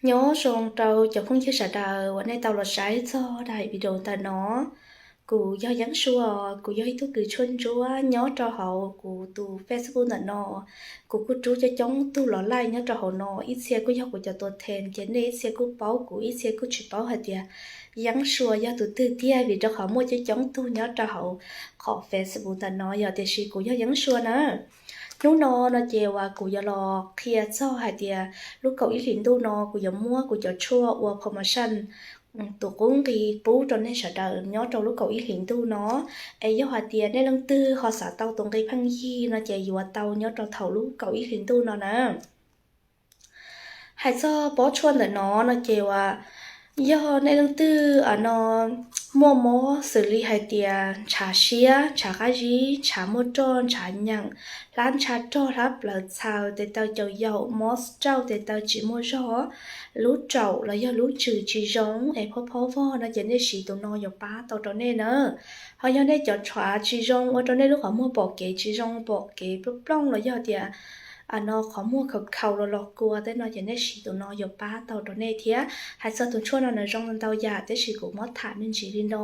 Nyob zoo rau cov phooj ywg sawv daws uas nej tau los saib txog daim video ntawm no. Kuv yog Yeeb Sua, kuv yog ib tug kws tshuaj ntsuab nyob rau hauv kuv tus Facebook ntawm no. Kuv kuj rub coob coob tug los laij nyob rau hauv no, ib txhia kuj yog kuv cov tua then, ces nej ib txhia kuj paub kuv, ib txhia kuj tsis paub hais tias Yeeb Sua yog tus twg tiag, vim rau qhov muaj coob coob tug nyob rau hauv qhov Facebook ntawm no yog, tiam sis kuv yog Yeeb Sua na. Hnub no no ces uas kuv yuav los qhia txog hais tias lub kaum ib hlis ntuj no kuv yuav muab kuv cov tshuaj ua promotion tus qub nqi pub rau nej sawv daws nyob rau lub kaum ib hlis ntuj no. Es yog hais tias nej leej twg ho xav tau tus nqi pheej yig no ces yuav tau nyob rau thaum lub kaum ib hlis ntuj no na. Hais txog pob tshuaj ntawm no no ces uas yog nej leej twg no muaj mob xws li hais tias ntshav siab, ntshav qab zib, ntshav muaj roj, ntshav nyeem, hlab ntsha rog, hlab plaws txhaws, tes taw caum yaum, mob tsauj, tes taw tsis muaj zog, lub raum los yog lub tswm tsis zoo es phob phob vog no ces nej siv tus no yuav pab tau rau nej na. Ho yog nej cov tshuaj tsis zoo ua rau nej lub qhov muag pom kev tsis zoo, pom kev plooj plooj los yog tias no qhov muag khaus khaus los los kua tej no ces nej siv tus no yuav pab tau rau nej thiab. Hais txog tus tshuaj no nws zoo ntau yam tab sis kuv muab tham me ntsis li no.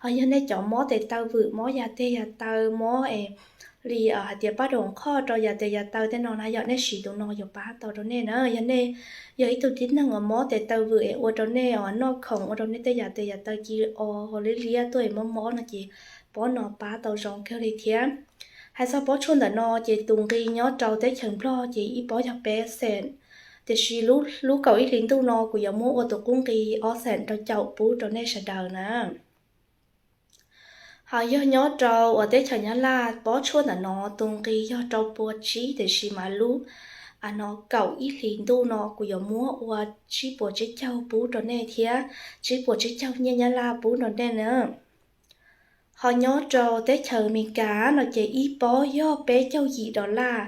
Ho yog nej cov mob tes taw vwm, mob yas tes yas taw, mob es li hais tias paj daum qhoj rau yas tes yas taw tej no na yog nej siv tus no yuav pab tau rau nej na. Yog nej yog ib tug tib neeg uas mob tes taw vwm es ua rau nej os noj khoom ua rau nej tej yas tes yas taw ci o ho liab liab tuaj es mob mob no ces pob no pab tau zoo kawg li thiab. Hais txog pob tshuaj ntawm no ces tus nqi nyob rau teb chaws Nplog ces ib pob yog peb xees, tiam sis lub kaum ib hlis ntuj no kuv yuav muab ua tus qub nqi ob xees rau caum pub rau nej sawv daws na. Ho yog nyob rau uas teb chaws Nyab Laj pob tshuaj ntawm no tus nqi yog rau pua tsib, tiam sis mas lub no kaum ib hlis ntuj no kuv yuav muab ua tsib puas tsib caug pub rau nej thiab, tsib puas tsib caug nyiaj Nyab Laj pub rau nej na. Ho nyob rau teb chaws Amelikas no ces ib pob yog peb caug yim dollar,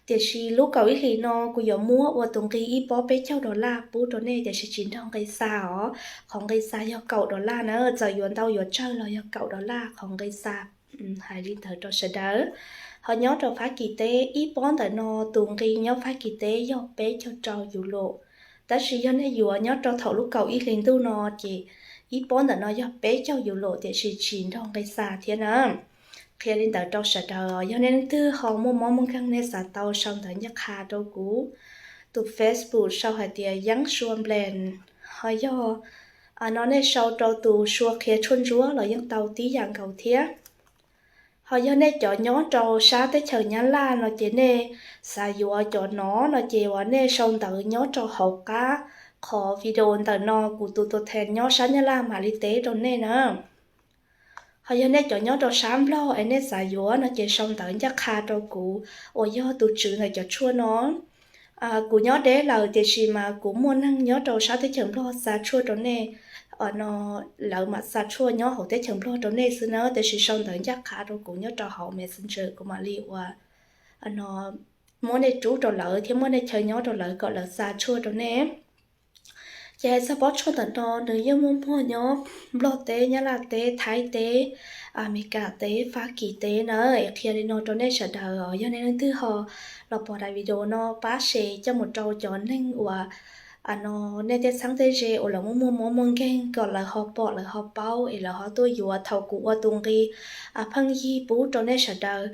tiam sis lub kaum ib hlis no kuv yuav muab ua tus nqi ib pob peb caug dollar pub rau nej, tiam sis tsis nrog nqi xa os. Qhov nqi xa yog kaum dollar na, txawm yuav ntau yuav tsawg los yog kaum dollar qhov nqi xa. Hais li ntawd rau sawv daws. Ho nyob rau Fab Kis teb ib pob ntawm no tus nqi nyob Fab Kis teb yog peb caug rau yus lus, tab sis yog nej yuav nyob rau thaum lub kaum ib hlis ntuj no ces ib pob ntawm no yog peb caug yus lus, tiam sis tsis nrog nqi xa thiab na. Qhia li ntawd rau sawv daws, yog nej leej twg ho muaj mob muaj nkeeg nej xav tau sau ntawv ncaj qha rau kuv tus Facebook sau hais tias Yeeb Sua Nplees, ho yog no nej sau rau tus Sua Qhia Tshuaj Ntsuab los yeej tau tib yam nkaus thiab. Ho yog nej cov nyob rau sab teb chaws Nyab Laj no ces nej xav yuav cov no no ces uas nej sau ntawv nyob rau hauv qab qhov video ntawm no kuv tus tua then nyob sab Nyab Laj mam li teb rau nej na. Ho yog nej cov nyob rau sab Nplog es nej xav yuav no ces sau ntawv ncaj qha rau kuv uas yog tus tswv ntawm cov tshuaj no. Kuv nyob deb lawm tiam sis mas kuv muaj neeg nyob rau sab teb chaws Nplog xa tshuaj rau nej, lawv mam xa tshuaj nyob hauv teb chaws Nplog rau nej xwb na, tiam sis sau ntawv ncaj qha rau kuv nyob rau hauv Messenger kuv mam li ua no muab nej rub rau lawv thiab muab nej chaw nyob rau lawv kom lawv xa tshuaj rau nej. Ces hais txog pob tshuaj ntawm no nws yeej muaj muag nyob Nplog teb, Nyab Laj teb, Thaib teb, Amelikas teb, Fab Kis teb na. Es qhia li no rau nej sawv daws os, yog nej leej twg ho los pom daim video no pab share coj mus rau cov neeg uas no nej tej txheeb tej ze uas lawv muaj muaj mob muaj nkeeg kom lawv ho pom lawv ho paub es lawv ho tuaj yuav thaum kuv ua tus nqi pheej yig pub rau nej sawv daws.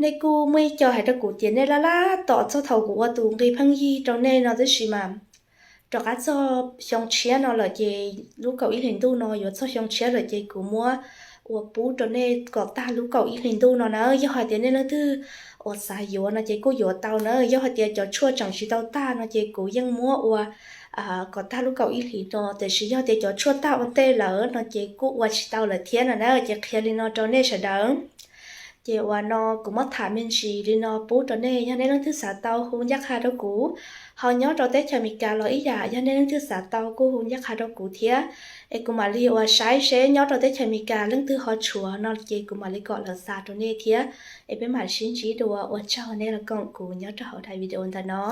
Nej kuj muaj ib co hais rau kuv tias nej laj laj tom txog thaum kuv ua tus nqi pheej yig rau nej no tab sis mas rov qab txog xyoo tshiab no lawm ces lub kaum ib hlis ntuj no yuav txog xyoo tshiab lawm ces kuv muab ua pub rau nej kom tag lub kaum ib hlis ntuj no na. Yog hais tias nej leej twg uas xav yuav no ces kuj yuav tau na. Yog hais tias cov tshuaj tseem tsis tau tag no ces kuv yeej muab ua kom tag lub kaum ib hlis no, tiam sis yog tias cov tshuaj tag ua ntej lawm no ces kuj ua tsis tau lawm thiab no na. Ces qhia li no rau nej sawv daws. Ces uas no kuv muab tham me ntsis li no pub rau nej, yog nej leej twg xav tau hu ncaj qha rau kuv. Ho nyob rau teb chaws Amelikas los ib yam, yog nej leej twg xav tau kuj hu ncaj qha rau kuv thiab. Es kuv mam li uas saib seb nyob rau teb chaws Amelikas leej twg ho tshuav no ces kuv mam li kom lawv xa rau nej thiab. Es peb mam sib ntsib dua, ua tsaug nej los koom kuv nyob rau hauv daim video ntawm no.